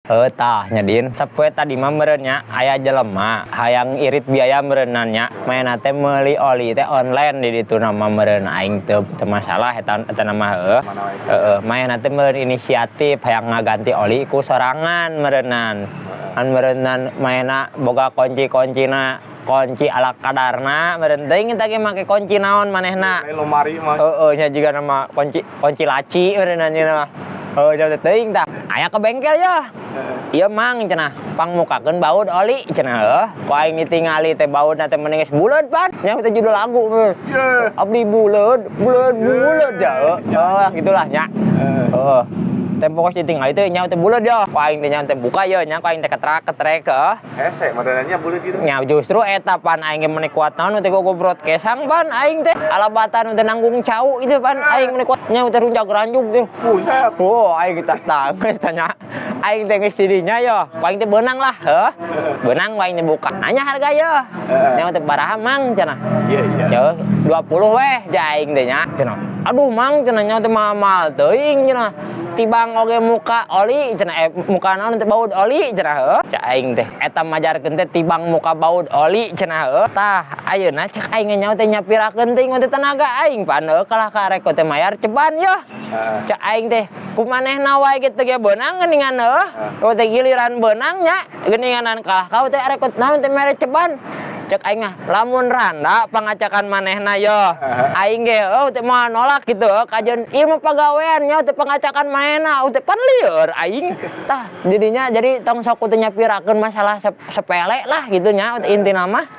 Heuh, tah nya, Din. Sapoe tadi mah meureun nya aya jelema hayang irit biaya meureunan nya. Manehna teh meuli oli teh online di ditu nama meureun, aing teu teu masalah eta eta nama heuh. Mana wae. Heeh, manehna teh meureun inisiatif hayang ngaganti oli ku sorangan meureunan. Kan meureunan manehna boga kunci-kuncina, kunci ala kadarna meureun, teuing eta ge make kunci naon manehna. Lain lomari mah. Heeh nya, jiga nama kunci kunci laci meureunnan nya mah. Heuh, jauh teh teuing tah. Aya ke bengkel ya. Ieu, Mang, cenah, pangmukakeun baut oli cenah heuh. Ku aing ditingali teh bautna teh mending geus buleud pan. Nya teh judul lagu meureun. Abdi buleud, buleud, buleud ya. Heuh, gitulah nya. Heeh. Teh pokoknya ditingali teh nya teh buleud ya. Ku aing teh nya teh buka ya nya, ku aing teh ketrak ketrek heuh. Hese, modelnya buleud gitu. Nya justru eta pan aing ge meuni kuat naon teh gogobrot kesang pan aing teh. Alabatan teh nanggung cau itu pan aing meuni kuat nya teh runjag ranjug teh. Buset. Oh, aing kita tangis tanya. Aing teh geus didinya yo. Ku aing teh beunang lah, heuh. Beunang ku aing teh buka. Nanya harga yo. Nya teh baraha, Mang, cenah. Iya. Yo, 20 weh ja aing teh nya. Cenah. Aduh, Mang, cenah, nya teh mahal teuing cenah. Tibang oge muka oli cenah, eh, muka naon teh, baut oli cenah heuh. Cak aing teh eta majarkeun teh tibang muka baut oli cenah heuh. Tah, ayeuna cek aing nya teh nyapirakeun teuing teh tenaga aing pan heuh, kalah ka arek teh mayar ceban yo. Cek aing teh ku manehna wae ge teu ge beunang geuningan heuh. Oh teh giliran beunang nya geuninganan kalah kau teh arek naon teh mere ceban. Cek aing mah lamun randa pangacakan manehna yo. Aing ge heuh teh moal nolak gitu heuh, kajeun ieu mah pagawean nya teh pangacakan manehna teh pan lieur aing. Tah jadinya jadi tong sok teh nyapirakeun masalah sepele lah gitu nya intina mah.